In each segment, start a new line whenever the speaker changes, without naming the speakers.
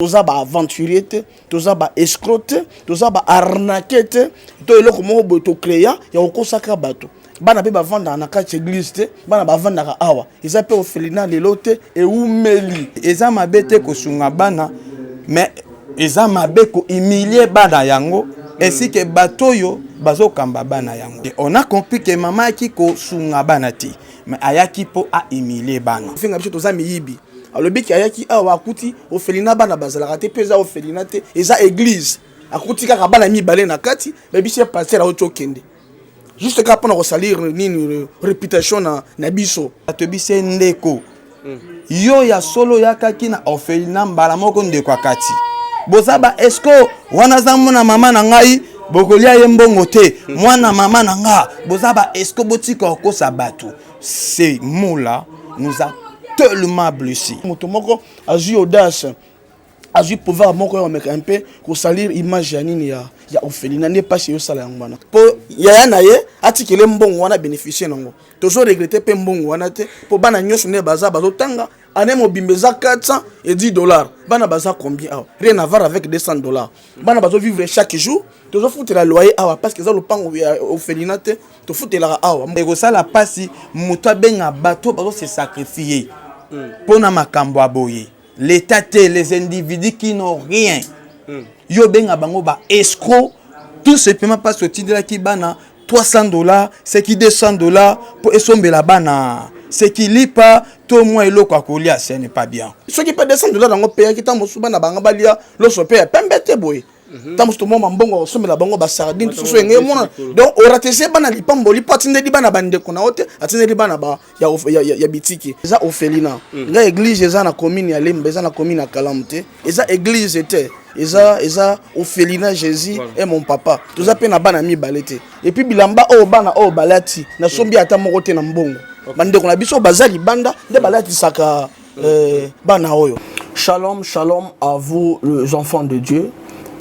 Toza ba aventurier te, toza ba escroc te, toza ba arnaquer te, to eloko moko boye to créa ya kokosaka bato. Bana mpe bavandaka na kati ya eglise te, bana bavandaka awa. Eza mpe orphelinat lelo te, ewumeli.
Eza mabe te kosunga bana, mais eza mabe ko humilier bana yango ainsi que bato oyo bazokamba bana yango. On a compris que mama ayaki kosunga bana te, mais ayaki mpo a humilier bana.
Finga biso toza miyibi. Alobi ki ayaki awa akuti orphelinat bana bazalaka te, mpe eza orphelinat te, eza église. Akuti kaka bana mibale na kati, bayebisi ye pasteur auti okende. Juste kaka mpona kosalir nini réputation na biso.
Toyebisi ye ndeko, yo ya solo oyakaki na orphelinat mbala moko ndeko akati. Boza ba escroc, wana aza mwana mama na ngai, bokolia ye mbongo te. Mwana mama na nga, boza ba escroc, botika kokosa bato. Ces mots-là nous a tellement blessés.
Moto moko azwi audace, azwi pouvoir moko ya komeka mpe kosalir image ya nini ya orphelinat, nde mpasi eyosala yango wana. Mpo yaya na ye atikele mbongo wana, bénéficie nango. Tozo regretter mpe mbongo wana te, mpo bana nyonso nde baza bazotanga année mobimba eza 410 $. Bana baza combien awa? Rien à voir avec 200 $. Bana bazovivre chaque jour, tozofutela loyer awa parce que eza lopango ya orphelinat te, tofutelaka awa.
Ekosala mpasi moto abenga bato bazose sacrifier mpona makambo ya boye l'état te, les individus qui n'ont rien, yo obenga bango ba escroc tout simplement parce otindelaki bana 300 $, seki 200 $ mpo esombela bana seki lipa to mwa eloko ya kolia. Ce n'est pas bien.
Soki mpe 200 $ yango peyaki, ntango mosusu bana bango balia loso mpe ya pembe te boye, ntango mosusu tomoma mbongo osombela bango basardine susu enge emona. Donc oratese bana lipamboli mpo atindeli bana bandeko na yo te, atindeli bana ya bitiki. Eza orphelinat ngai, église eza na commune ya Lemba, eza na commune ya Kalamu te, eza église te, eza orphelinat Jésus est mon papa. Toza mpe na bana mibale te. Et puis bilamba oyo bana oyo balati, nasombi ata moko te na mbongo. Bandeko na biso baza libanda nde balatisaka bana oyo. Shalom, shalom à vous les enfants de Dieu.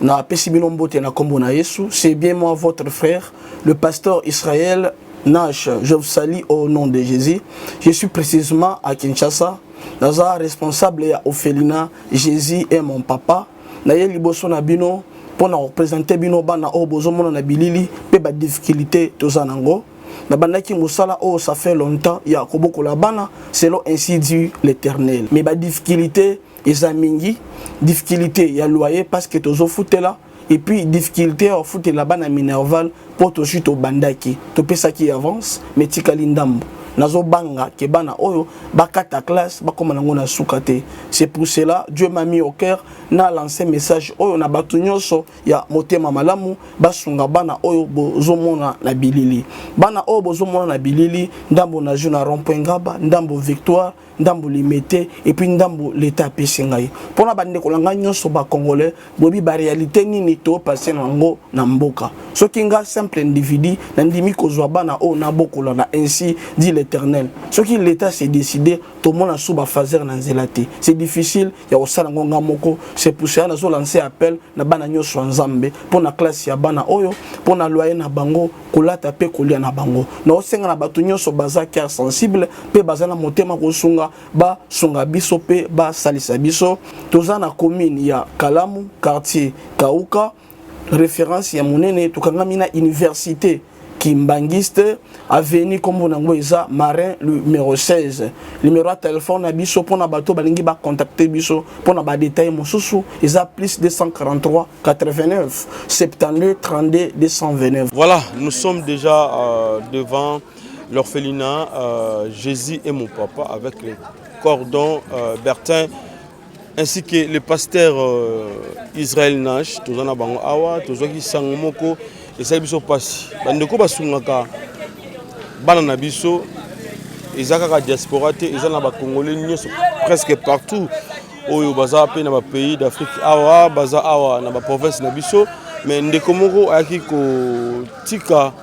Napesi bino mbote na kombo na Yesu. C'est bien moi, votre frère, le pasteur Israël Nash. Je vous salue au nom de Jésus. Je suis précisément à Kinshasa, naza responsable ya orphelinat Jésus est mon papa. Naye liboso na bino mpona koprésenter bino bana oyo bozomona na bilili mpe badifficulté toza nango. Nabandaki mosala oyo ça fait longtemps ya kobokola bana selon ainsi dit l'Éternel, mais badifficulté eza mingi. Difficulté ya loyer parce que tozofutela, et puis difficulté ya kofutela bana minerval mpo tozwi, tobandaki, topesaki avance mais tikali ndambo. Nazobanga ke bana oyo bakata classe, bakóma nango na suka te. C'est pour cela Dieu m'a mis au cœur na lancé message oyo na bato nyonso ya motema malamu, basunga bana oyo bozomona na bilili. Bana oyo bozomona na bilili, ndambo nazwi na rond-point Ngaba, ndambo Victoire, ndambo Limete, et puis ndambo leta apesi ngai. Mpona bandeko na ngai nyonso bacongolais, boyebi baréalité nini topase nango na mboka. Soki nga simple individu nandimi kozwa bana oyo nabokola na ainsi dit l'Éternel, soki l'état s'est décidé, tomona su bafaser na nzela te. C'est difficile ya kosala yango nga moko. C'est pour cela nazolancer appel na bana nyonso ya Nzambe mpo na classe ya bana oyo, mpo na loyer na bango, kolata mpe kolia na bango. Naosenga na bato nyonso baza cœur sensible mpe baza na motema kosunga, basunga biso mpe basalisa biso. Toza na commune ya Kalamu, quartier Kauka, référence ya monene. Tokangami na université Kimbanguiste, avenue nkombo nango eza Marin numéro 16. Numéro ya telefone na biso mpona bato balingi bacontacte biso mpona badetail mosusu eza plus 243 89 72 32 229.
Voilà, nous sommes déjà devant l'orphelinat Jésus est mon papa avec le cordon Bertin ainsi que le pasteur Israël Nash. Toza na bango awa, tozwaki sango moko esali biso mpasi. Bandeko basungaka bana na biso, eza kaka diaspora te, eza na bacongolais nyonso presque partout oyo baza mpe na bapays d'Afrique awa, baza awa na baprovince na biso. Mais ndeko moko ayaki kotika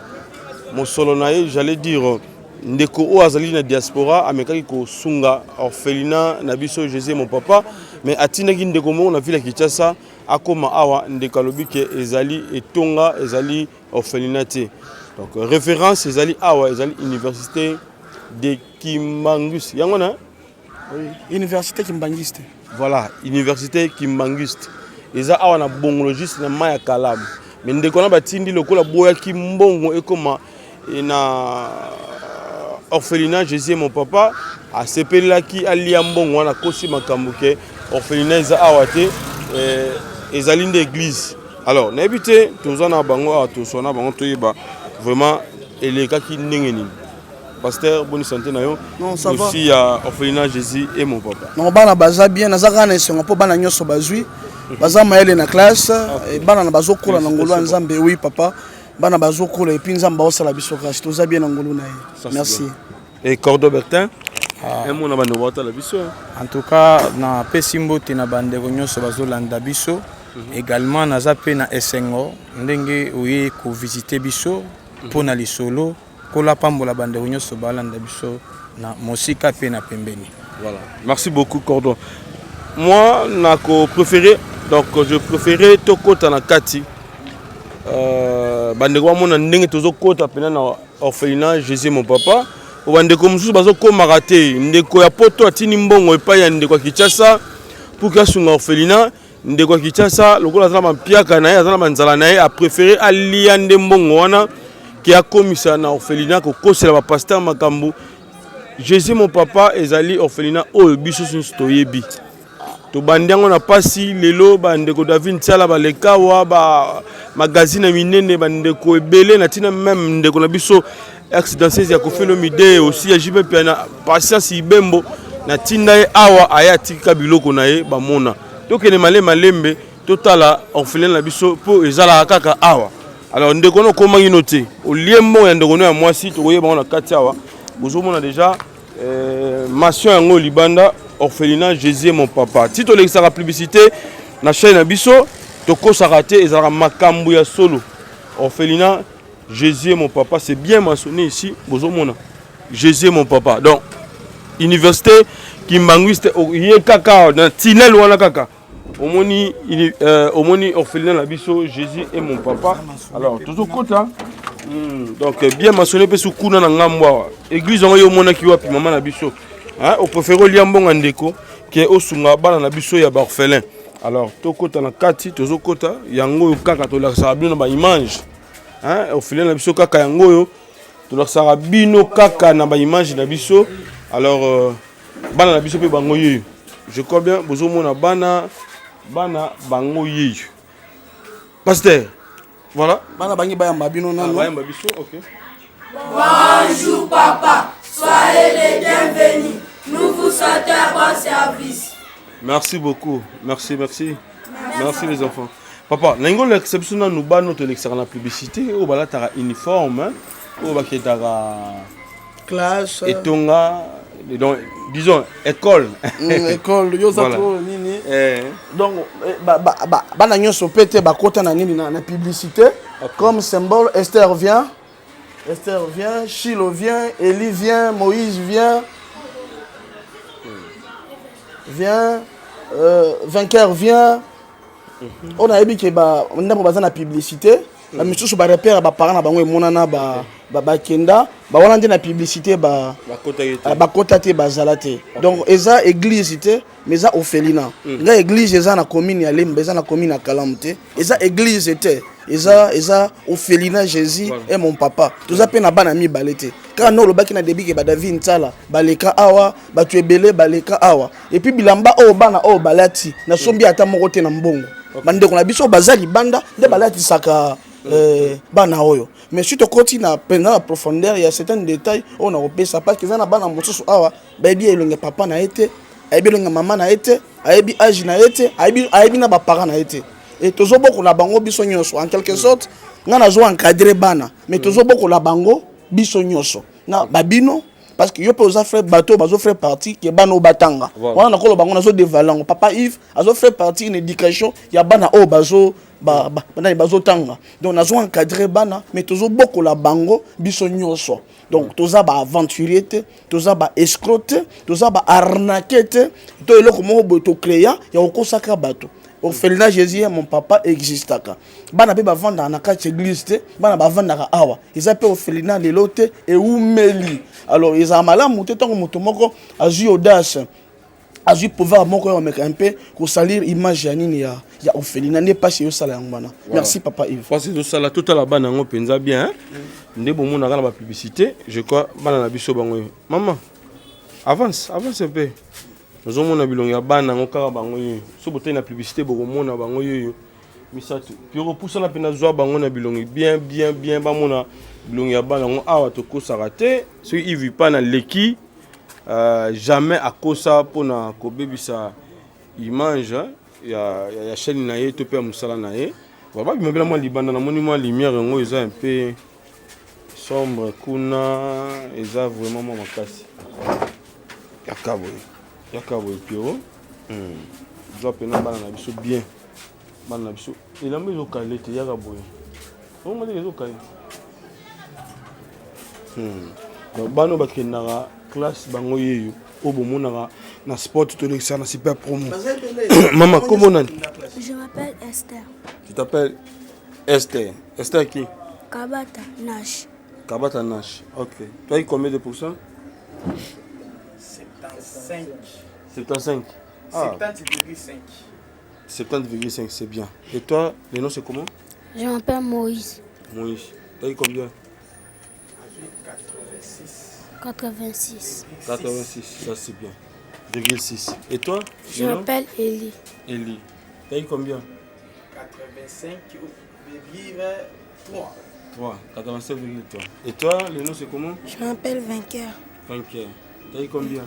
mosolo na ye, j'allais dire ndeko oyo azali na diaspora amekaki kosunga orphelinat na biso Jésus mon papa, mais atindaki ndeko moko na ville ya Kinshasa. Akóma awa, ndeko alobi ke ezali etonga, ezali orphelinat te. Donc référence ezali awa, ezali université de Kimbangus yango na
Oui, université kimbanguiste.
Voilà, université kimbanguiste eza awa na Bongolo juste na mai ya Kalamu. Mais ndeko na batindi lokola boyaki mbongo ekoma na orphelinat Jésus mon papa asepelaki alia mbongo wana akosi makambo ke orphelinat eza awa te eh, ezali nde église. Alors nayebi te toza na bango awa toswa na bango toyeba vraiment elekaki ndenge nini. Pasteur, bonne santé na yo.
Non, ça va.
Aussi ya orphelinat Jésus et mon papa.
Non, bana baza bien, naza kaka na esengo mpo bana nyonso bazwi. Baza mayele na classe, et bana na bazokola na ngolu ya Nzambe. Oui papa, bana bazokola et puis Nzambe aosala biso grâce. Toza bien na ngolu na ye. Merci.
Et Cordo Bertin, un mot na bando batala biso.
En tout cas, na pesi mbote na bandeko nyonso bazolanda biso. Également naza pe na esengo ndenge oye ko visiter biso mpo na lisolo. Nkolo apambola bandeko nyonso balanda biso na mosika pe na pembeni.
Voilà. Merci beaucoup Cordon. Moi nako préféré donc je préférais tokota na kati euh, bandeko bamona ndenge tozokota mpena na orphelinat Jésus mon papa po bandeko mosusu bazokomaka te ndeko ya poto atindi mbongo epai ya ndeko ya Kinshasa pour que asunga orphelinat ndeko ya Kinshasa lokola aza na bampiaka na ye aza na banzala na ye aprefere alia nde mbongo wana ke akomisa na orphelinat kokosela bapasteur makambo. Jésus mon papa ezali orphelinat oyo biso nyonso toyebi tobandi yango na pasi lelo bandeko David Ntiala balekawa ba magazine ya minene bandeko ebele na ntina meme ndeko na biso ex danseuse ya Koffi Olomide aussi ya JP Mpiana Patience Ibembo na tinda ye awa aye atika biloko na ye bamona tokende male malembe totala orphelin na biso mpo ezalaka kaka awa. Alors ndeko no okomaki no te olie mbongo ya ndeko no ya mwasi tokoyeba yango na kati awa bozomona déjà mention yango libanda orphelinat Jésus mon papa ti tolekisaka publicité na chaîne na biso tokosaka te ezalaka makambo ya solo orphelinat Jésus mon papa c'est bien mentionné ici bozomona Jésus mon papa donc université kimbanguiste ye kaka na tunnel wana kaka omoni omoni orphelinat na biso Jésus et mon papa alors tozokota donc bien mentionné mpe sukuna na ngambo awa église yango yo omonaki wapi mama na biso hein opréféré olia mbongo ndeko ke osunga bana na biso ya baorphelin alors tokota na kati tozokota yango oyo kaka tolakisaka bino na baimage hein orphelin na biso kaka yango oyo tolakisaka bino kaka na baimage na biso alors bana na biso mpe bango yeyo je crois bien bozomona bana bana bango yeyo pasteur voilà
bana bangi bayamba bino nano
bayamba biso ok.
Bonjour papa, soyez les bienvenus. Nous vous souhaitons un bon service.
Merci beaucoup. Merci, merci. Merci les enfants. Papa, nalingi olakisa biso nanu bana tolekisaka na publicité oyo balataka uniforme oyo bakendaka
classe
etonga donc disons école
école yo oza trop nini donc bana nyonso pe te bakota na nini na publicité comme symbole. Esther vient, Esther vient, Chilo vient, Eli vient, Moïse vient, vient, vainqueur vient. Oyo nayebi ke ndambo baza na publicité, bamisusu barepere baparent na bango emonana bakenda bawana nde na publicité bakota te bazala te. Donc eza église te mais eza orphelinat. Nga église eza na commune ya Lemba, eza na commune ya Kalamu te, eza église te, eza orphelinat Jésus et mon papa. Toza mpe na bana mibale te kaka nde olobaki na début ke badavid Ntsala baleka awa, bato ebele baleka awa. Et puis bilamba oyo bana oyo balati, nasombi ata moko te na mbongo. Bandeko na biso baza libanda nde balatisaka bana oyo. Mais si tokoti na mpenza na profondeur ya certains détails oyo nakopesa, parce que eza na bana mosusu awa bayebi elongi papa na ye te, ayebi elongi mama na ye te, ayebi age na ye te, ayebi na baparent na ye te. Et tozobokola bango biso nyonso. En quelque sorte nga nazo encadre bana mais tozobokola bango biso nyonso na babino, parce que yo mpe oza frère, bato bazo faire partie ke bana oyo batanga wana nakolo bango nazo dévaler yango. Papa Yves azo faire partie une éducation ya bana oyo bazo banani bazotanga. Donc nazo encadre bana mais tozobokola bango biso nyonso. Donc toza baaventurier te, toza baescroc te, toza baarnaque te, to eloko moko boye tocréa ya kokosaka bato. Orphelinat Jésus mon papa existaka, bana mpe bavandaka na kati église te, bana bavandaka awa. Eza mpe orphelinat lelo te, eumeli. Alors ezala malamu te ntango moto moko azwi audace. Azwi pouvoir moko ya komeka mpe kosalir image ya nini ya, ya orphelinat. Nde mpasi eyosala yango wana. Merci, papa Yves.
Mpasi ezosala, totala bana yango mpenza bien nde bomonaka na bapublicité. Je crois bana na biso bango oyo. Mama, avance, avance mpe ozomona bilongi ya bana yango kaka bango oyo. So botali na publicité, bokomona bango oyo misato. Piero, pusana mpe nazwa bango na bilongi bien, bien, bien, bamona bilongi ya bana yango. Awa tokosaka te. Soki Yves pa na leki, jamais akosa mpona kobebisa image ya chaîne na ye to mpe ya mosala na ye. Babima mpena mwa libanda, namoni mwa lumière yango eza un peu sombre kuna, eza vraiment mwa makasi. Yaka boye, yaka boye, Piero. Zwa mpena bana na biso bien, bana na biso. Elamba ezokale te, yaka boye, ongo ndenge ezokale. Donc bana oyo bakendaka classe, bango yeyo oyo bomonaka na sport, tolekisaka na Super Promo. Mama, kombo nani?
Je m'appelle Esther.
Tu t'appelles Esther. Esther qui?
Kabata Nash.
Kabata Nash, ok. Toi, combien de pourcents?
75.
75. Ah.
70,5.
70,5, c'est bien. Et toi, le nom, c'est comment?
Je m'appelle Moïse.
Moïse. Tu as eu combien?
86.
86.
86, ça c'est bien. 6. Et toi?
Je m'appelle Eli.
Eli. Tu as eu combien?
85,3.
3. 87,3. Et toi, le nom, c'est comment?
Je m'appelle Vainqueur.
Vainqueur. Tu as eu combien?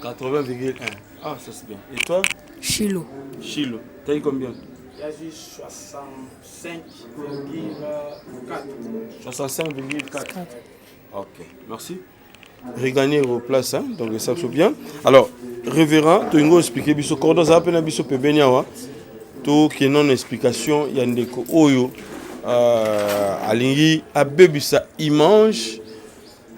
80,1.
80,1. Ah, ça c'est bien. Et toi?
Chilo.
Chilo. Tu as eu combien?
J'ai eu 65,4.
65,4. Ok, merci. Regagner vos places, hein? Donc ça c'est bien. Alors, révérend, tu as expliqué biso cordon za pena biso pembeni awa. To non explication ya ndeko oyo alingi abebisa image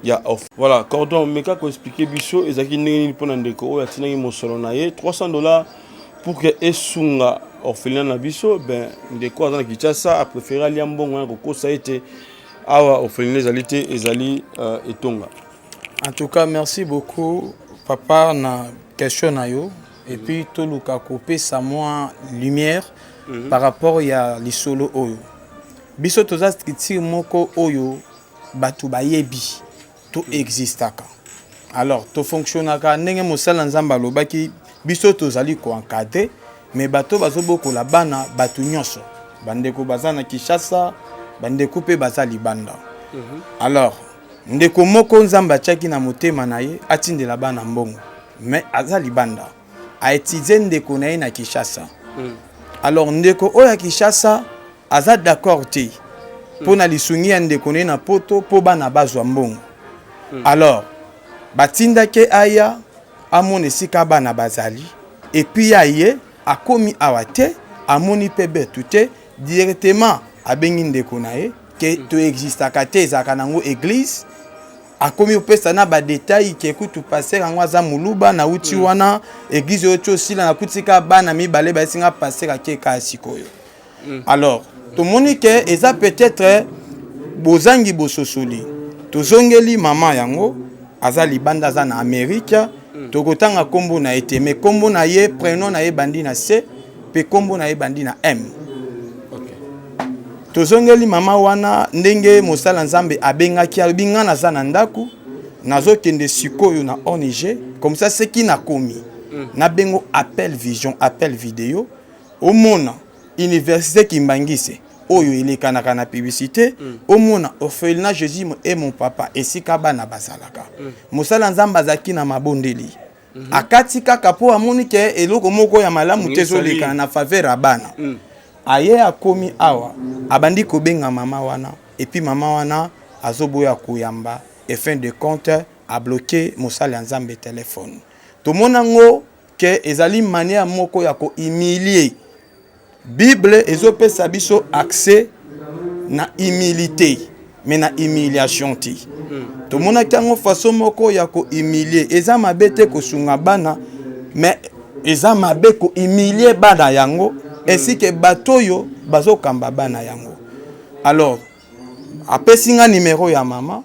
ya off. Voilà, cordon, meka ko expliquer biso ezaki ndenge nini mpona ndeko oyo atinaki mosolo na ye 300 $ pour que esunga orphelinat na biso. Ben, ndeko aza na Kinshasa, apréféré alia mbongo wana, kokosa ete awa orphelinat ezali te, ezali etonga.
En tout cas, merci beaucoup, papa, na question na yo. Et puis toluka kopesa mwa lumière par rapport ya lisolo oyo. Biso toza structure moko oyo bato bayebi, to existaka. Alors tofonctionnaka ndenge mosala Nzambe alobaki. Biso tozali koencadrer, mais bato bazobokola bana, bato nyonso, bandeko baza na Kinshasa, bandeko mpe baza libanda. Alors ndeko moko, Nzambe atiaki na motema na ye atindela bana mbongo, mais aza libanda, aétudier ndeko na ye na Kinshasa. Alors ndeko oyo ya Kinshasa aza d'accord te mpo na lisungi ya ndeko na ye na Poto mpo bana bazwa mbongo. Alors batindaki aya amona esika bana bazali. Et puis ya ye akomi awa te, amoni mpe betu te. Directement abengi ndeko na ye ke toexistaka te, ezalaka nango église. Akomi kopesa na badétails ke kutu pasteur yango aza moluba. Nauti wana église oyo ti osila, nakuti kaka bana mibale, bayesinga pasteur akeka ya sikoyo. Alors tomoni ke eza peut-être bozangi bososoli. Tozongeli mama yango, aza libanda, aza na Amérique. Tokotanga nkombo na ye te, mais nkombo na ye, prénom na ye bandi na C, mpe nkombo na ye bandi na M. Tozongeli mama wana ndenge mosala Nzambe abengaki, alobi: "Nga naza na ndako, nazokende sikoyo na ONG. Comme ça seki nakomi, nabengo appel vision, appel vidéo, omona université Kimbanguiste oyo elekanaka na publicité, omona orphelinat Jésus est mon papa, esika bana bazalaka." Mosala Nzambe azalaki na mabondeli, akati kaka mpo amoni ke eloko moko ya malamu te ezolekana na faveur ya bana. Aye, akomi awa, abandi kobenga mama wana, et puis mama wana azoboya koyamba. Et fin de compte abloquer mosali ya Nzambe telefone. Tomona yango ke ezali manière moko ya kohumilie. Bible ezopesa biso accès na humilité, mais na humiliation te. Tomonaki yango façon moko ya kohumilie. Eza mabe te kosunga bana, mais eza mabe kohumilie bana yango ainsi ke bato oyo bazokamba bana yango. Alors apesi nga nimero ya mama.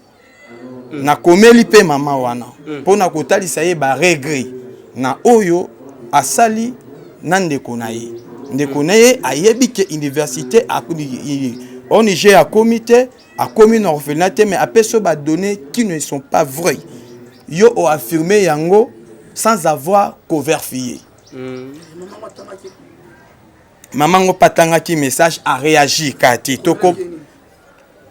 Nakomeli mpe mama wana mpo na kotalisa ye ba regret na oyo asali na ndeko na ye. Ndeko na ye ayebi ke université ONG akomi te, akomi na orphelinat te, mais apesi yo ba données qui ne sont pas vraies. Yo o affirmer yango sans avoir ko-verifier. Mama ngo mpe atangaki message, aréagir kaka te. Toko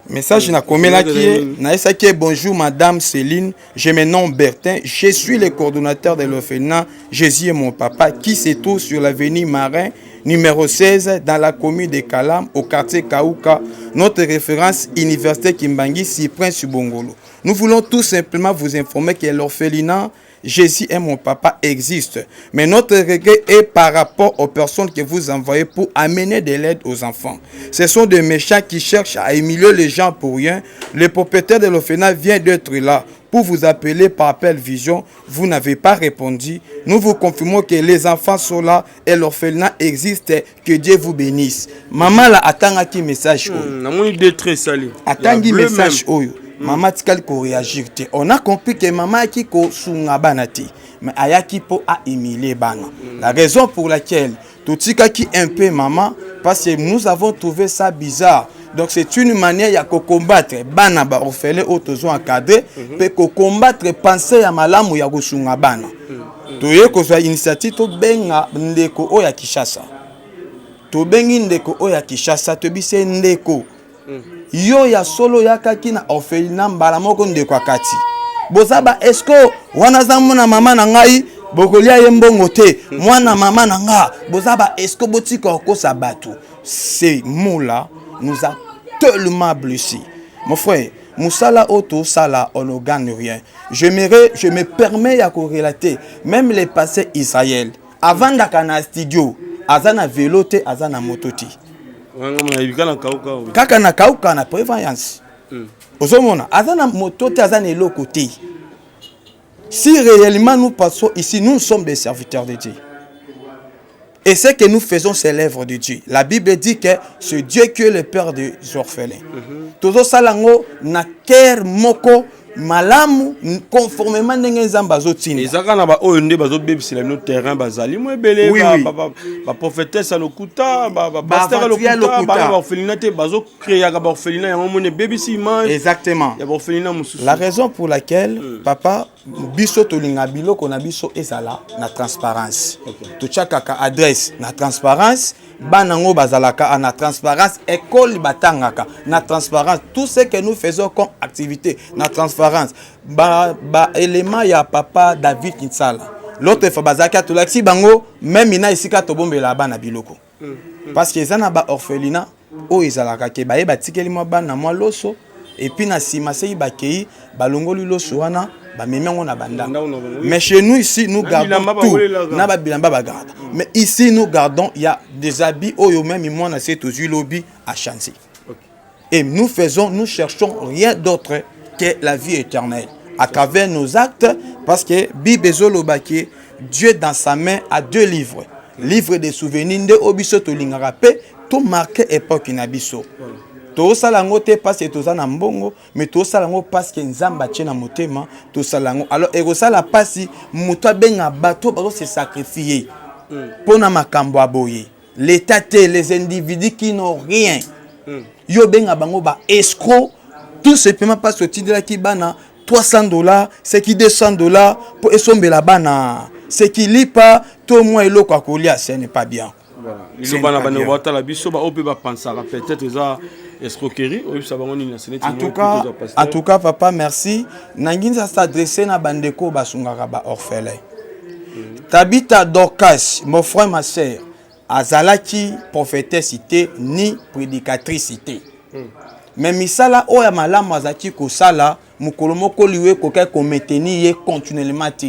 message nakomelaki ye, nayesaki ye: "Bonjour madame Céline, je me nomme Bertin, je suis le coordonnateur de l'orphelinat Jésus est mon papa qui se trouve sur l'avenue Marin numéro 16 dans la commune de Kalam, au quartier Kauka, notre référence Université Kimbangu Cyprien Bongolo. Nous voulons tout simplement vous informer que l'orphelinat Jésus est mon papa existe. Mais notre regret est par rapport aux personnes que vous envoyez pour amener de l'aide aux enfants. Ce sont des méchants qui cherchent à humilier les gens pour rien. Le propriétaire de l'orphelinat vient d'être là pour vous appeler par appel vision. Vous n'avez pas répondu. Nous vous confirmons que les enfants sont là et l'orphelinat existe. Que Dieu vous bénisse." Maman la atangaki message oyo.
Namoni deux traits sali.
Atangi message oyo. Mama tikali koréagir te. On a compris que mama ayaki kosunga bana te, mais ayaki mpo ahumilie bana. La raison pour laquelle totikaki un peu mama, parce que nous avons trouvé ça bizarre. Donc c'est une manière ya kocombattre bana baorphelin oyo tozo encadre mpe kocombattre pensée ya malamu ya kosunga bana. Toye kozwa initiative, tobenga ndeko oyo ya Kinshasa. Tobengi ndeko oyo ya Kinshasa, toyebisi ye: "Ndeko, yo ya solo oyakaki na orphelinat?" Mbala moko ndeko akati: "Boza ba escrocs wana, aza mwana mama na ngai, bokolia ye mbongo te, mwana mama na nga, boza ba escrocs, botika kokosa bato." Ces mots là nous a tellement blessé, mon frère. Mosala oyo tosala, on ne gagne rien. Je me permets ya korelater: même le passé Israël avandaka na studio, aza na velo te, aza na moto te. Kaka na Kauka na prévoyance, ozomona aza na moto te, aza na eloko te. Si réellement nous passons ici, nous sommes des serviteurs de Dieu. Et ce que nous faisons, c'est l'œuvre de Dieu. La Bible dit que c'est Dieu qui est le père des orphelins. Tozosala yango na cœur moko malamu, conformément ndenge Nzambe azotinda.
Eza kaka na baoyo nde bazobebisela bino terrain, bazali mo ebele, baprofetese ya lokuta, bapasteur ya lokuta, bana baorphelinat te, bazocréaka baorphelinat yango, moni ebebisi image
Exactement.
ya baorphelinat mosusu.
La raison pour laquelle, papa, biso tolinga biloko na biso ezala na transparence. Totiakaka adresse na transparence, bana yango bazalaka na transparence, école batangaka na transparence, tout ce que nous faisons comme activité na transparence. Baélément ba ya papa David Kinsala, l'autre fois bazalaki, atolakisi bango même na esika tobombela bana biloko, parce que eza na baorphelinat oyo ezalaka ke baye batikeli mwa bana mwa loso, et puis na nsima soki bakei, balongoli loso wana, bamemi yango na bandako. Mais chez nous ici, nous gardons tout na babilamba bagarda. Mais ici nous gardons, il y a des habits oyo même mwana se tozwi lobi achanger. Et nous faisons, nous cherchons rien d'autre que la vie éternelle à travers nos actes, parce que Bible ezolobaki: Dieu dans sa main a deux livres, livre de souvenirs nde oyo biso tolingaka mpe tomarquer époque na biso. Tozosala yango te parce que toza na mbongo, mais tozosala yango parce que Nzambe atie na motema tosala yango. Alors ekosala mpasi moto abenga bato bazose sacrifier mpo na makambo ya boye, l'état te, les individus qui n'ont rien. Yo obenga bango ba escrocs tout simplement parce que otindelaki bana 300 $, seki 200 $ mpo esombela bana seki lipa to mwa eloko ya kolia. Ce n'est pas bien.
Liloba na bandeko batala biso, baoyo mpe bapansaka peut-être eza escroquerie, oyebisa bango nini na seneti?
En tout cas, papa, merci. Nangi nza s'adresse na bandeko oyo basungaka baorphelin. Tabita Dorcas, mon frère, ma sœur, azalaki prophétesse te ni prédicatrice te, mais misala oyo ya malamu azalaki kosala, mokolo moko liwa ekokaki komaintenir ye continuellement te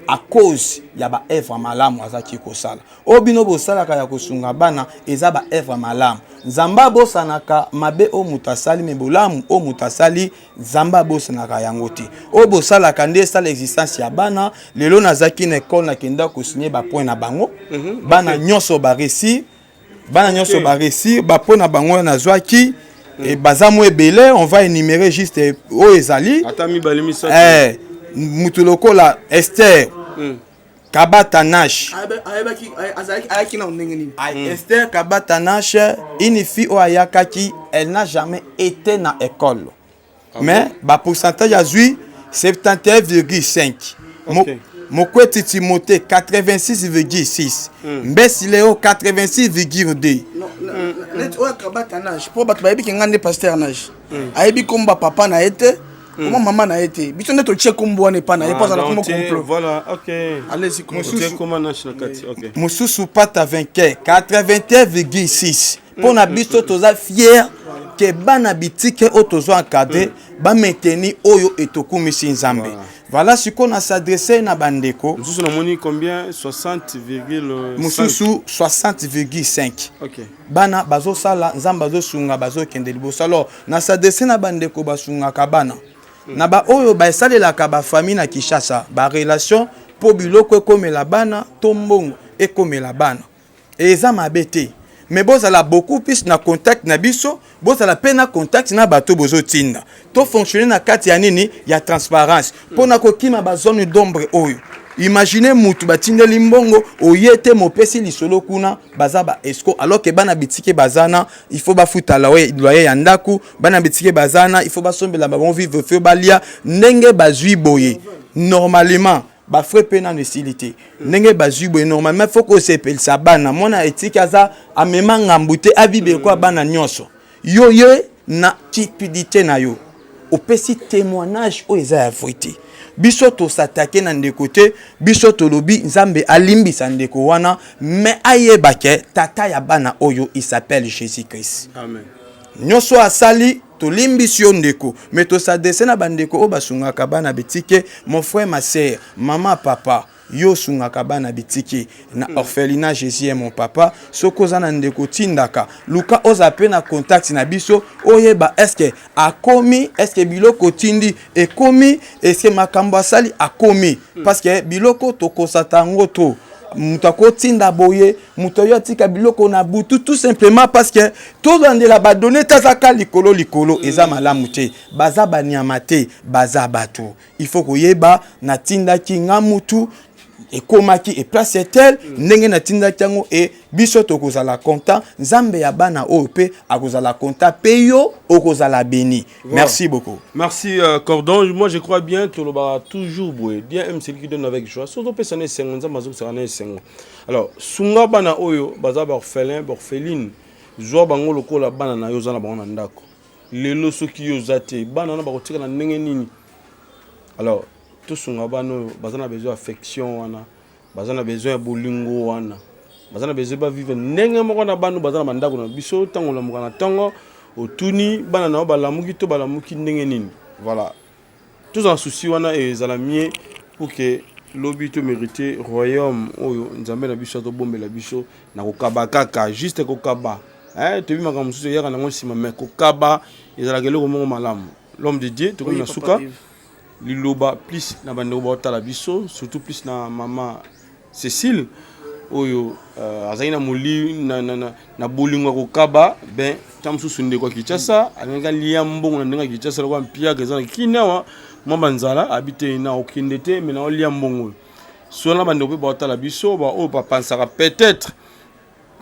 à cause ya baœuvre malamu azalaki kosala. Oyo bino bosalaka ya kosunga bana eza baœuvre malamu. Nzambe abosanaka mabe oyo moto asali, me bolamu oyo moto asali, Nzambe abosanaka yango te. Oyo bosalaka nde esala existence ya bana. Lelo nazalaki na ekole, nakenda kosigner bapoint na bango. Bana nyonso baréussir, bana nyonso baréussir bapoint na bango. Oyo nazwaki Et baza mo ebele, on va énumérer juste oyo ezali.
Ata mibale misato.
Eh, mutu lokola Esther Kabata Nash.
Ayebaki azalaki ayaki na ndenge nini?
Esther Kabata Nash, une fille oyo ayakaki, elle n'a jamais été na école. Mais ba pourcentage azwi 71,5. Mokweti Timothée 86,6. Mbesi Leo 86,2.
Neti oyo akabata nage, mpo bato bayebi ke ngai nde pasteur nage, ayebi komba papa na ye te, koma mama na ye te. Biso nde totie kombo wana epa na ye mpo azala
donc
kombo
tie-
complot.
Voilà, ok.
Allez-y,
Otie koma nash na kati, ok.
Mosusu Pata Vainqueur 81,6. Mpo na biso toza fier ke bana bitike oyo tozwa encadré bamaintenir oyo etokumisi Nzambe. Voilà sikoyo na s'adresse na bandeko.
Mosusu namoni combien? 60,5.
Mosusu 60,5. Bana bazosala, Nzambe azosunga, bazokende liboso. Alors na s'adresse na bandeko basungaka bana na baoyo basalelaka bafamille na Kinshasa barelation mpo biloko ekomela bana to mbongo ekomela bana, eza mabe te, mais bozala beaucoup plus na contact na biso, bozala mpe na contact na bato bozotinda. Tofonctionne na kati ya nini, ya transparence, mpo na kokima bazone d'ombre oyo. Imagine mutu batindeli mbongo, oye te, mopesi lisolo kuna baza ba escroc, alors que bana bitike baza na, il faut bafuta loyer ya ndako. Bana bitike baza na, il faut basombela bango vivre, faut balia. Ndenge bazwi boye, normalement bafrais mpe nano esili te. Ndenge bazwi boye, normalement faut kosepelisa bana. Mwana etiki aza amema ngambu te, abibe kwa bana nyonso. Yo ye na cupidité na yo opesi témoignage oyo eza ya vrai te. Biso tosatake na ndeko te. Biso tolobi Nzambe alimbisa ndeko wana, mais ayeba ke tata ya bana oyo, il s'appelle Jésus Christ.
Amen.
Nyonso asali, tolimbisi yo ndeko. Mais tos'adresse na bandeko oyo basungaka bana bitike. Mon frère, ma sœur, mama, papa, yo osungaka bana bitike na orphelinat Jésus est mon papa, soki oza na ndeko tindaka, luka oza mpe na contact na biso, oyeba est-ce akomi, est-ce biloko otindi ekomi, est-ce makambo asali akomi, parce que biloko tokosata yango to moto akotinda boye, moto oyo atika biloko na butu, tout simplement parce que tolandela badonnées te, azaka likolo likolo. Eza malamu te. Baza banyama te, baza bato. Il faut koyeba natindaki nga mutu, ekomaki eplace tel, ndenge natindaki yango. E biso tokozala content, Nzambe ya bana oyo mpe akozala content, mpe yo okozala béni. Merci beaucoup.
Merci, Cordon. Moi, je crois bien, toloba toujours boye. Bien aime celui qui donne avec joie. Surtout pesa na esengo, Nzambe azokisaka na esengo. Alors, sunga bana oyo baza ba orphelin, ba orpheline. Zwa bango lokola bana na yo oza na bango na ndako. Lelo soki yo oza te, bana wana bakotika na ndenge nini? Alors, tosunga bana oyo baza na besoin affection wana, baza na besoin ya bolingo wana, baza na besoin bavivre ndenge moko na bana oyo baza na bandako na biso. Ntango olamuka na ntongo, otuni bana na yo balamuki to balamuki ndenge nini. Voilà, tozala souci wana, ezala mieux pour que lobi to mérite royaume oyo Nzambe na biso atobombela biso na kokaba. Kaka juste kokaba, eh, toyebi makambo mosusu eyaka nango nsima, mais kokaba ezalaka eloko moko malamu. L'homme de Dieu, tokomi na suka. Liloba plus na bandeko baotala biso, surtout plus na mama Cécile oyo azalaki na moli na bolingo ya kokaba. Ben ta mosusu ndeko ya Kinshasa alingaki alia mbongo na ndenge ya Kinshasa lokola mpiaka eza na kini awa, mwa banzala abi te na okende te, mais na olia mbongo oyo. So na bandeko mpe baotala biso, baoyo bapansaka peut-être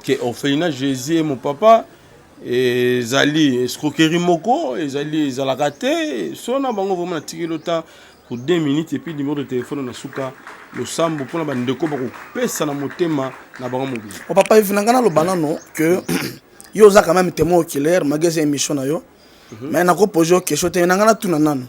ke orphelinat Jésus est mon papa ezali escroquerie moko, ezali ezalaka te, so na bango vraiment natikeli ota pour 2 minutes et puis numéro de téléphone na suka losambo mpona bandeko bakopesa na motema na bango mobili.
O papa Yves, na ngai naloba nano que yo oza quand même témoin oculaire malgré eza émission na yo, mais nakopose yo question te. Na ngai natuna nano,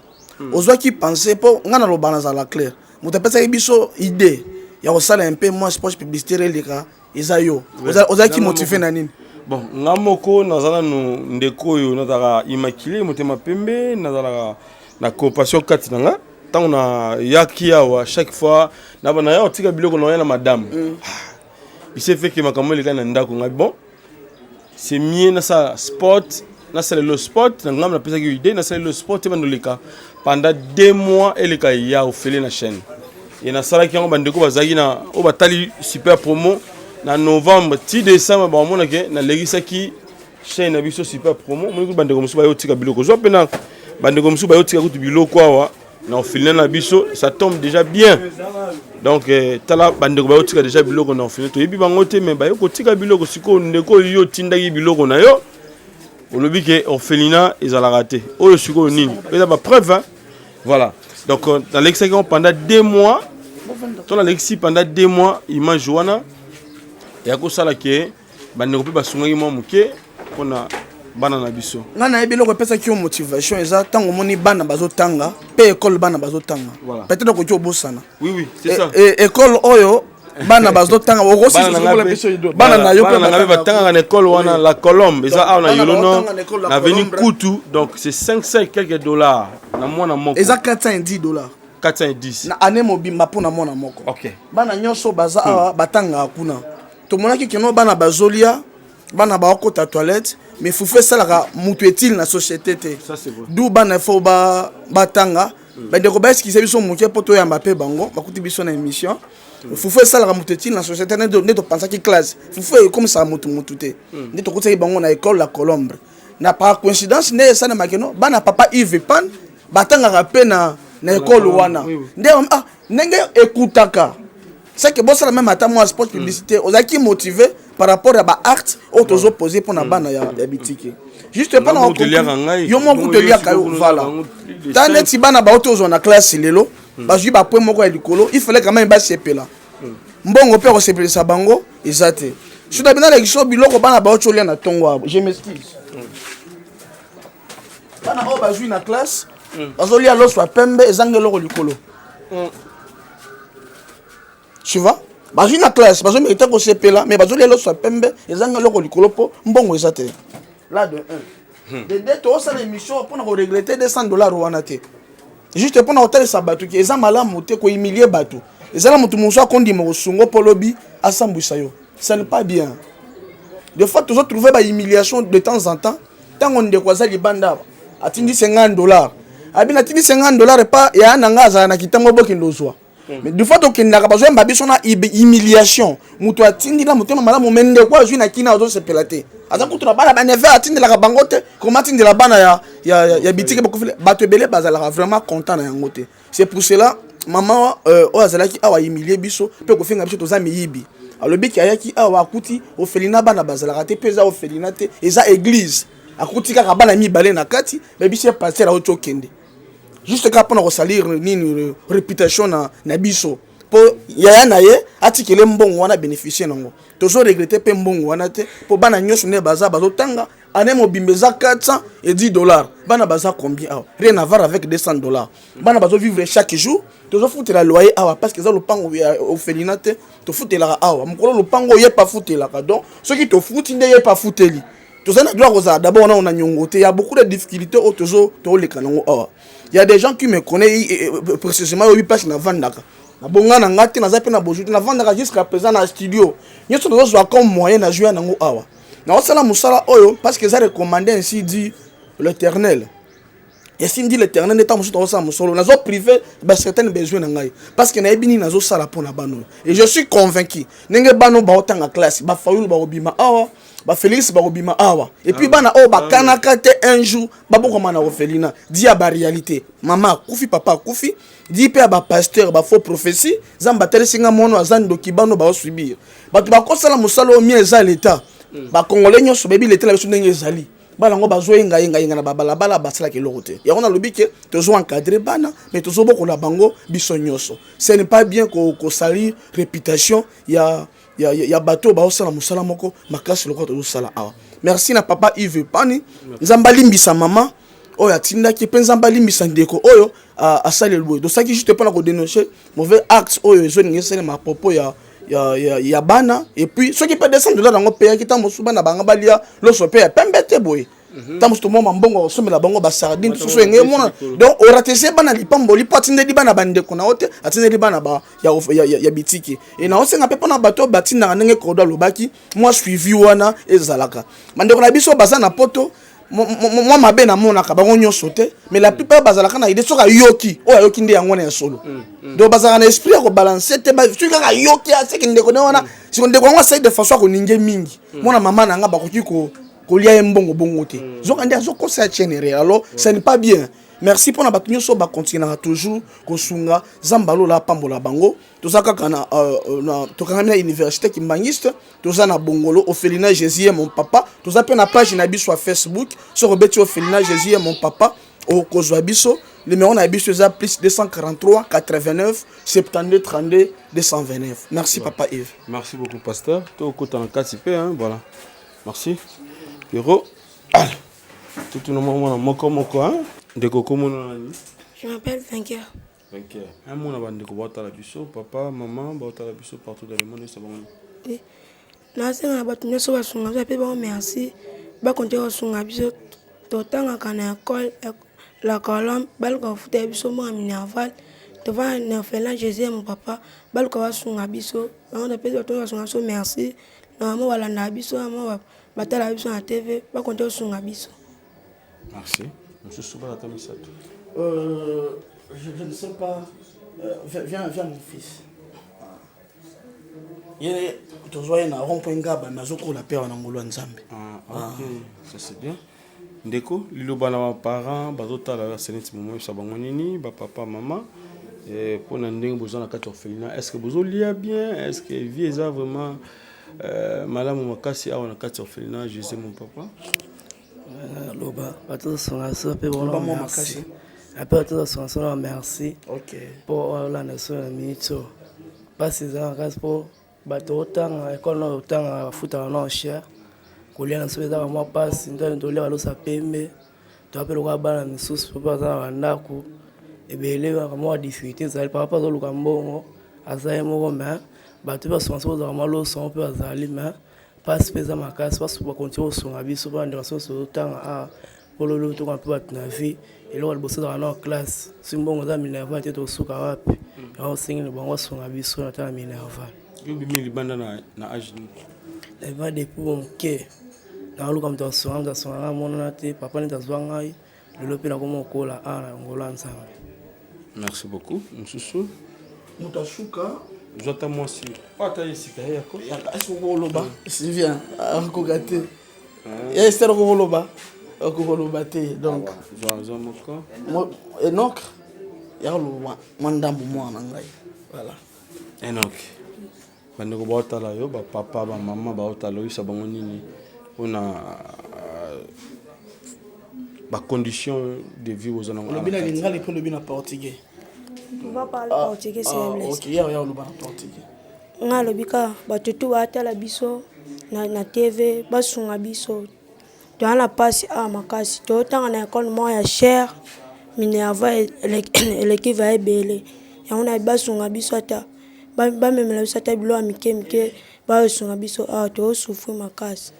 ozwaki pensée mpo ngai naloba nazala clair, moto apesaki biso idée ya kosala un peu mwa spot publicitaire eleka eza yo. Ozalaki motivé na nini?
Bon, nga moko naza nanu ndeko oyo nazalaka immaculé, motema pembe, nazalaka na compassion kati na nga. Ntango nayaki awa, chaque fois naya kotika biloko na oya na madame, il s'est fait que makambo elekani na ndako ngai. Bon, c'est mieux nasala spot, nasalela spot na ngambo. Napesaki idée, nasalela spot ebanda oleka pendant 2 mois, eleka ya ofele na chaîne. E nasalaki yango, bandeko bazalaki na oyo batali super promo na novembre ti décembre, baomonake nalekisaki. Chaîne na biso Super Promo, moni kutu bandeko mosusu bayo tika biloko. Zwa pe na bandeko mosusu bayo tika kutu biloko awa na orphelinat na biso, ça tombe déjà bien. Donc eh, tala bandeko bayo tika déjà biloko na orphelinat. Toyebi bango te mais bayo kotika biloko sikoyo ndeko yo tindaki biloko na yo. Olobi ke orphelinat ezalaka te. Oyo sikoyo nini? Eza ba preuve hein? Voilà. Donc euh, nalekisaki yango pendant 2 mois. To nalekisi pendant 2 mois image wana ya kosala ke bandeko mpe basungaki mwa moke mpona bana na biso.
Ngai nayebi eloko epesaki yo motivation eza ntango omoni bana bazotanga mpe ekole bana bazotanga.
Voilà.
Peut-être okoki obosana.
Oui, c'est ça.
Ekole oyo bana bazotanga. Bana na yo.
Bana na ngai mpe batangaka na ekole wana, La Colombe, eza awa na
Bana
Yolo
baotanga na école La
na avenue
Colombe.
Kutu. Donc c'est 500 et quelques dollars na mwana moko.
Eza 410 dollars.
410.
Na année mobimba mpona mwana moko. Bana nyonso baza awa batangaka kuna. Tomonaki keno bana bazolia, bana baokota toilette, mais fufu esalaka mutu etile na société te.
Ça, c'est vrai.
Du bana fo batanga. Bandeko baexcuser biso moke mpo toyamba mpe bango bakuti biso na émission. Fufu esalaka moto etile na société. Nde topansaki classe fufu ekomisaka motu motu te. Nde tokutisaki bango na école La Colombe. Na par coïncidence nde esalemaki no bana papa Yves Pan batangaka mpe na école wana. Nde ah, ndenge ekutaka c'est que bosala même ata mwa spot publicité. Ozalaki motivé par rapport ya baacte oyo tozopose mpona bana ya bitike juste mpona
Nga moto eliaka ngai.
yo moko kutu eliaka yo.
Bongo yo
Voilà.
bango plus de
Ta
cinq.
neti bana bauti ozwa na classe lelo, bazwi bapoint moko ya likolo, il fallait quand même basepela. Mbongo mpe akosepelisa bango eza te. Soki bina alakisi biloko bana bauti olia na ntongo awa, je m'excuse, bana oyo bazwi na classe bazolia loso ya pembe ezanga eloko likolo. Tu vois, bazwi na classe, bazomérite kosepela, mais bazolia loso ya pembe ezanga eloko likolo mpo mbongo eza te. Là de 1, de 2, tozosala émission mpona koregretter 200 $ wana te, juste mpona kotalisa bato ke eza malamu te kohumilie bato. Eza na moto mosusu akondima kosungo mpo lobi asambwisa yo. Ce n'est pas bien. Des fois tozotrouve bahumiliation de temps en temps. Ntango ndeko aza libanda atindi 50 $, abi natindi 50 $ epa yaya na nga azala na kitango, bokende ozwa. Mais des fois tokendaka, bazoyamba biso na humiliation. Moto atindi na motema malamu, mais ndeko azwi na kina azosepela te. Aza kutu na bana baneve, atindelaka bango te. Koma atindela bana ya bitike bakofile. Bato ebele bazalaka vraiment content na yango te. C'est pour cela mama oyo azalaki awa humilie biso mpe kofinga biso toza miyibi. Alobiki ayaki awa, akuti orphelinat bana bazalaka te, mpe eza orphelinat te, eza église. Akuti kaka bana mibale na kati. Bayebisi ye pasteur auti okende juste kaka mpona kosalir nini, réputation na biso, mpo yaya na ye atikele mbongo wana, bénéficie nango. Tozo regretter mpe mbongo wana te, mpo bana nyonso nde baza bazotanga année mobimba eza 410 dollars. Bana baza combien awa? Rien à voir avec 200 dollars. Bana bazovivre chaque jour. Tozofutela loyer awa parce que eza lopango ya orphelinat te. Tofutelaka awa mokolo lopango oyo yepa afutelaka. Donc soki tofuti nde yepa afuteli. Toza na droit kozala d'abord wana na nyongo te. Ya beaucoup de difficultés oyo tozo toleka nango awa. Y a des gens qui me connaissent précisément, oyebi place navandaka. Nabonga na nga te, naza mpe na bozwi te. Navandaka jusqu'à présent na studio. Nyonso tozozwa comme moyen na jouer nango awa. Naosala mosala oyo parce que eza recommandé, ainsi dit l'Éternel, ainsi dit l'Éternel. Nde ntango mosusu tozosala mosolo, nazoprive bacertain besoin na ngai parce que nayebi nini nazosala mpo na bano. Et je suis convaincu, ndenge bano baotanga classe, bafayulu bakobima awa, bafélix bakobima awa, et puis bana oyo bakanaka te un jour babokama na orphelinat. Di ya baréalité, mama akufi, papa akufi, di mpe ya bapasteur, bafaux prophétie. Nzambe atelisi nga mono aza ndoki. Bano baosubir bato bakosala mosala oyo mie eza leta. Bakongolais nyonso bayebi leta na biso ndenge ezali. Bana yango bazoyengayengayenga na babalabala, basalaka eloko te. Yango nalobi ke tozo encadre bana, mais tozobokola bango biso nyonso. Ce n'est pas bien kosalir réputation ya bato oyo baosala mosala moko makasi lokola tozosala awa. Merci na papa Yves Pani. Nzambe alimbisa mama oyo atindaki, mpe Nzambe alimbisa ndeko oyo asaleli boye. Tosalaki juste mpona kodénoncer mauvais acte oyo ezolinga esalema à propos ya bana. Et puis soki mpe 200 dollars yango peyaki, ntango mosusu bana banga balia loso mpe ya pembe te boye. Ntango mosusu tomoma mbongo akosomela bango basardine soso enge emona. Donc oratese bana lipamboli mpo atindeli bana bandeko na yo te, atindeli bana ya bitike. E naosenga mpe mpona bato oyo batindaka, ndenge Kodo alobaki, mwa suivi wana ezalaka. Bandeko na biso baza na poto, mwa mabe namonaka bango nyonso te, mais la plupart bazalaka na idée soki ayoki oyo ayoki nde yango wana ya solo. Donc bazalaka na esprit ya kobalancer te. Soki kaka ayoki aseki ndeko nde wana, siko ndeko yango asali de façon akoninge mingi. Mwana mama na nga bakoki ko kolia ye mbongo bongo te. Zoka nde azokosa ya tienne erreur. Alors ce n'est pas bien. Merci mpona bato nyonso bakontinuaka toujours kosunga. Nzambe alola apambola bango. Toza kaka na, na tokangami na université kimbangiste, toza na Bongolo, orphelinat Jésus est mon papa. Toza mpe na page na biso ya Facebook. Soki obeti orphelinat Jésus est mon papa, okozwa biso. Numéro na biso eza plus 243 89 72 32 229. Merci, papa Yves.
Merci beaucoup, pasteur. Tokota na kati mpe, hein, voilà. Merci, Pierrot. Allez, totuna mwa mwana moko moko, hein. Ndeko, komona nani?
Je m'appelle Vainqueur.
Vainqueur. Un mot na bandeko baotala biso, papa, mama baotala biso partout dans le monde, esa bango.
Oui. Nasenga na bato nyonso basunga biso, ape bango merci, bakontinue kosunga biso. Totangaka na école La Colombe, baluka kofuta biso mwa minerval. Tovanda na orphelinat Jésus est mon papa, baluka basunga biso. Bango topesi bato oyo basunga biso merci. Na mama balandaka biso, mama batalaka biso na TV, bakontinue kosunga biso.
Merci. Mosusu, balata misato.
Je ne sais pas. Viens, viens, mon fils. Ye tozwa ye na rond point Ngaba, mais azokola mpe awa na ngolu ya Nzambe.
Ah, ok, ça c'est bien. Ndeko, liloba na baparent bazotala se neti momo, oyebisa bango nini, bapapa, mama, mpona ndenge boza na kati ya orphelinat? Est ce que bozolia bien? Est ce que vie eza vraiment malamu makasi awa na kati ya orphelinat Jésus mon papa?
Loba bato tosunga biso mpe bona merci, ape bato tosunga biso na merci mpo olanda biso na minute oyo. Mpasi eza makasi mpo bato otanga ekole na otanga bafutaka nao cher. Kolia na biso eza bamwa mpasi, nde tolia balosa pembe. Toya mpe lokola bana misusu mpo baza na bandako ebele, kaka mwa difficulté ezali. Papa azoluka mbongo, aza ye moko, mais bato mpe basunga biso, bozalaka mwa loso mpe bazali, mais mpasi mpe eza makasi. Bakontinue kosunga biso mpo bandeko nyonso tozotanga awa, mpo lolo tokoma mpe bato na vie. Eloko ya liboso ezalaka na classe. Soki mbongo eza minerval te, tosuka wapi? Yango osengeli bango basunga biso na tala minerval.
Yo bimi libanda na age nini?
Nabima depuis moke. Naluka moto asunga, moto asunga ngai amonana te. Papa neti azwa ngai, lelo mpe nakoma kokola awa na ngolo ya Nzambe.
Merci beaucoup. Mosusu?
Moto asuka.
Zwa ata mwasi oyo, ata ye esika ye yako.
Est-ce okoloba? Sylvia akoka te. Ya Ester okokoloba, okokoloba te, donc
zwa, zwa moko.
Enok, ya koloba mwa ndambo, mwana na ngai, voilà.
Enok, bandeko baotala yo, bapapa, bamama baotala, oyebisa bango nini mpona bacondition de vie boza nango?
Olobi na lingala mpe olobi na portugais.
On va parler portugais, s'il vous plaît.
Ok, ya oloba na portugais.
Nga alobi kaka bato tu batala biso na TV, basunga biso. Toza na mpasi awa makasi. Totanga na ekole moko ya cher, minerval eleki va ebele. Yango na basunga biso, ata bamemela biso ata biloko ya mike mike, bayosunga biso awa, tozosouffrir makasi.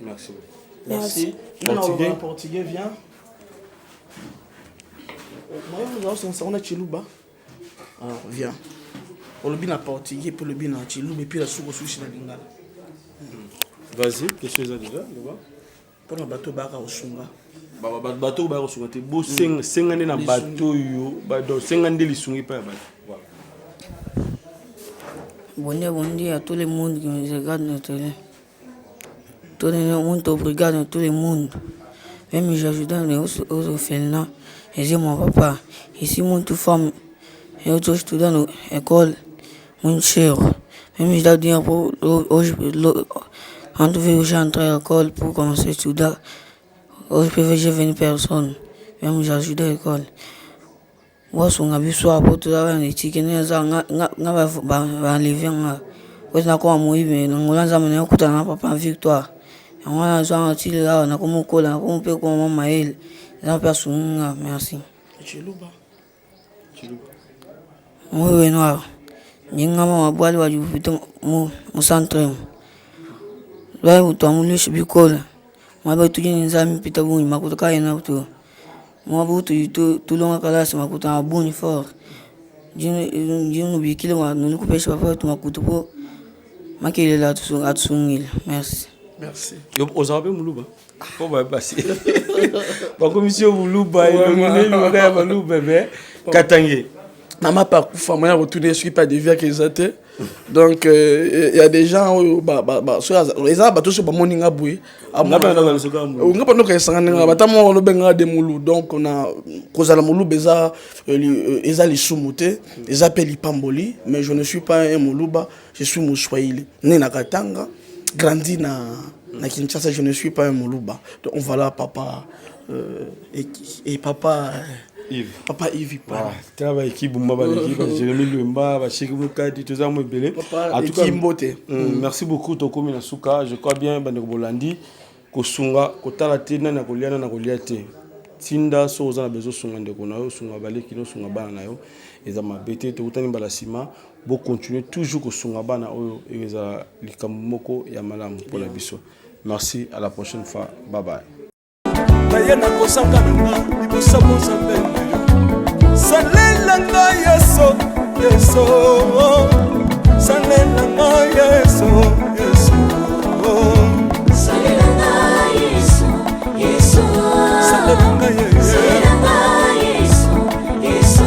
Merci.
Merci.
Portugais.
Portugais, viens. Moi, Chiluba. Alors, viens. Olobi na portugais mpe olobi na chiluba, et puis na suki osusi na lingala.
Vas-y, question eza déjà, loba.
Mpona bato bayaka kosunga.
Bato oyo baya kosunga te, bosenga nde na bato oyo, donc senga nde lisungi epai ya bato. Voilà.
Bom dia, bom dia a todo mundo que nos regarde na télé. Todo muito obrigado a todo mundo. Vem me ajudando, eu sou o Fernando, esse é meu papá. Ici muito fome. Eu estou estudando école muito cheio. Vem me dar dinheiro pour hoje, antes de eu já entrar à école pour commencer à estudar. Hoje PVG vem personne. Vem me ajudar à école. Wasunga biso awa po toza bana etike nde eza nga baenlever nga po nakoma moyibi. Na ngolu ya Nzambe nayokutana na papa Victoire, yango wana azwanga ti lelo awa. Nakomi kokola, nakomi mpe koma mwa mayele. Nzambe mpe asungi nga, merci.
Chiluba.
Moi wenu awa ndingamba mabwali wa dipita mu centre emu lwayi utuambuluisha bikole muaba tudi ne nzala mipita bungi, makuta kaena to muaba utudi tulonga kalasa, makuta a bungi fort. Ndi nubikila bua nulu kupesha papa wetu makuta po makelela atusungila, merci.
Merci.
Yo ozala mpe moluba po basi bakomisi yo moluba, elongi nde ya baluba, me katange.
Mama pa akufa, moya kotuna ye soki pa deviaka eza te. Donc il y a des gens oyo eza bato so bamoni nga boye, nga mpe nokayesanga ndenge bata moko olobengaka de molu. Donc na kozala moluba eza lisumu te, eza mpe lipamboli, mais je ne suis pas un moluba, je suis moswahili, né na Katanga, grandi na Kinshasa. Je ne suis pas un moluba. Donc voilà, papa et papa
Yves.
Papa Yves.
Voilà. Tala baeki bumba, baleki ba Jérémy Lwemba, basheki mokadi, toza mo ebele.
Papa Eki Mbote.
Merci beaucoup. Tokomi na suka. Je crois bien, bandeko bolandi, kosunga kotala te nani akolia, nani akolia te. Tinda so oza na besoin, osunga ndeko na yo, osunga baleki na, osunga bana na yo, eza mabe te. Tokutani mbala nsima. Bocontinue toujours kosunga bana oyo, ezala likambo moko ya malamu mpona biso. Merci, à la prochaine fois, bye bye.
Naye nakosanga nanga liboso Nzambe na yo. Salela ngai Yesu, Yesu, salela ngai Yesu, Yesu.
Salela ngai Yesu, Yesu.
Salela ngai Yesu.
Salela ngai Yesu, Yesu.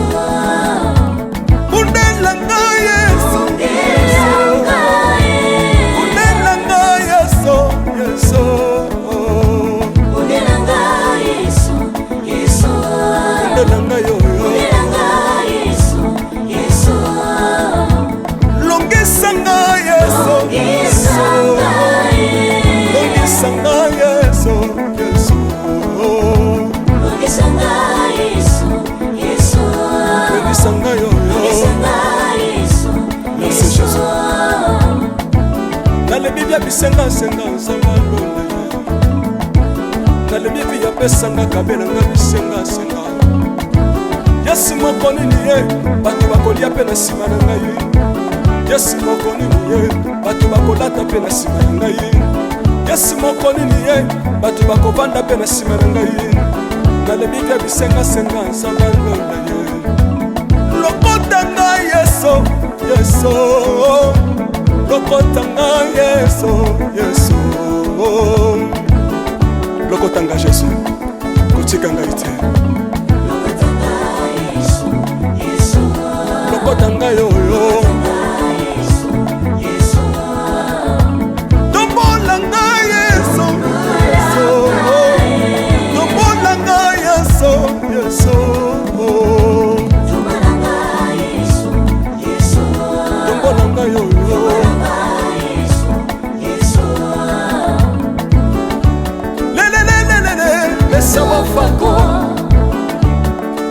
Bundela ngai Yesu.
Bundela ngai.
Bundela ngai Yesu, Yesu.
Bundela ngai Yesu, Yesu.
Bundela ngai oyo.
Bundela ngai Yesu, Yesu.
Longisa ngai Yesu.
Longisa ngai.
Longisa ngai Yesu, Yesu.
Longisa ngai Yesu, Yesu.
Longisa ngai oyo.
Longisa ngai Yesu,
Merci,
Yesu.
Jésus. Nalebi bia bisengasenga, Nzambe alonda ye. Nalebi vi apesanga kabelanga bisengasenga. Yesu moko nini ye bato bakolia mpe na nsima na ngai? Yesu moko nini ye bato bakolata mpe na nsima na ngai? Yesu moko nini ye bato bakovanda mpe na nsima na ngai? Nalebi bia bisengasenga, Nzambe alonda ye. Lokota ngai Yesu, Yesu, lokota ngai Yesu, Yesu, lokota ngai Yesu, kotika ngai te.
Lokota ngai Yesu, Yesu.
Lokota ngai oyo.
Yesu, Yesu.
Tombola ngai Yesu, Yesu, tombola ngai Yesu, Yesu.
Tombola ngai Yesu, Yesu.
Tombola ngai oyo.
Yesu, Yesu.
Lelelelelele, lesa wafako,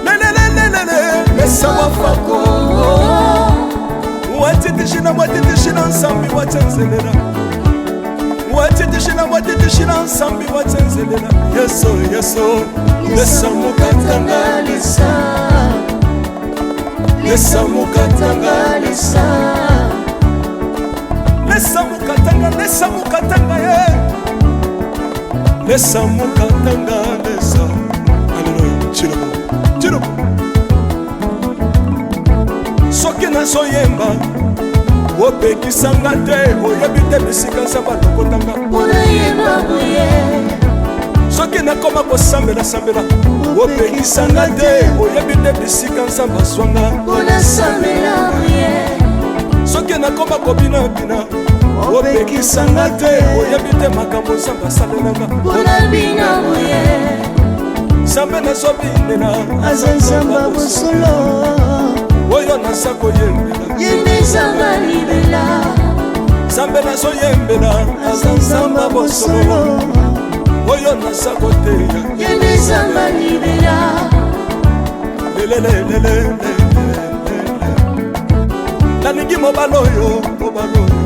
lelelelelele, lesa wafako. Watitishina, watitishina nsambi watsenzelela, watitishina, watitishina nsambi watsenzelela. Yesu, Yesu, lesa mukatanga,
Lesa,
lesa mukatanga,
lesa.
Lesa mukatanga, lesa mukatanga ye, lesa mukatanga, lesa. Aleluya. Chiloko, chiloko. Soki nazoyemba, opekisanga te, oyebi te bisika Nzambe alokotanga.
Mpona yemba boye.
Soki nakoma kosambela-sambela, opekisanga te, oyebi te bisika Nzambe azwanga.
Mpona sambela boye.
Soki nakoma kobinabina, opekisanga te, oyebi te makambo Nzambe asalelanga.
Mpona bina boye.
Nzambe nazobinela
aza Nzambe bosolo.
Oyo naza koyembela
ye nde Nzambe libela.
Nzambe nazoyembela
aza Nzambe bosolo.
Oyo naza koteya
ye nde Nzambe libela.
Lelelelelele, nalingi mobali oyo, mobali oyo.